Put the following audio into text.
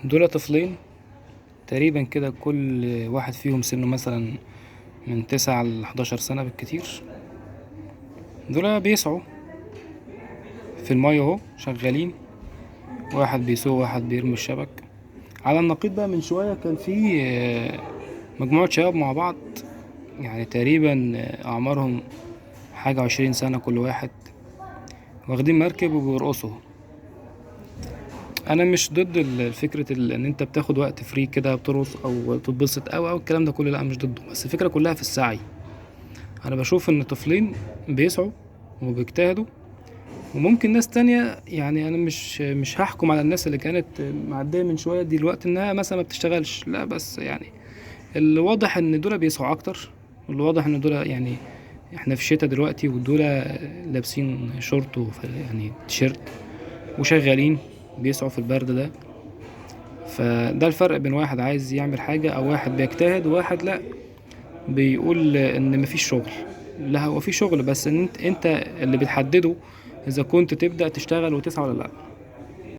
دول طفلين تقريبا كده، كل واحد فيهم سنه مثلا من 9 ل11 سنة بالكتير. دول بيسعوا في المية اهو، شغالين، واحد بيسوق وواحد بيرمي الشبك. على النقيض بقى من شوية كان في مجموعة شباب مع بعض، تقريبا أعمارهم حاجة 20 سنة كل واحد، واخدين مركب وبيرقصوا. أنا مش ضد فكرة إن أنت بتاخد وقت فري كده بترقص أو تتبسط أو الكلام ده كله، لا مش ضده، بس الفكرة كلها في السعي. أنا بشوف إن طفلين بيسعوا وبيجتهدوا، وممكن ناس تانية، أنا مش هحكم على الناس اللي كانت معدية من شوية دي الوقت إنها مثلا ما بتشتغلش، لا، بس اللي واضح إن دول بيسعوا أكتر، واللي واضح إن دول إحنا في الشتاء دلوقتي ودول لابسين شورت تيشيرت وشغالين بيسعوا في البرد ده. فده الفرق بين واحد عايز يعمل حاجة أو واحد بيجتهد، وواحد لا بيقول إن مفيش شغل. لا، هو في شغل، بس إن أنت اللي بتحدده إذا كنت تبدأ تشتغل وتسعى ولا لا.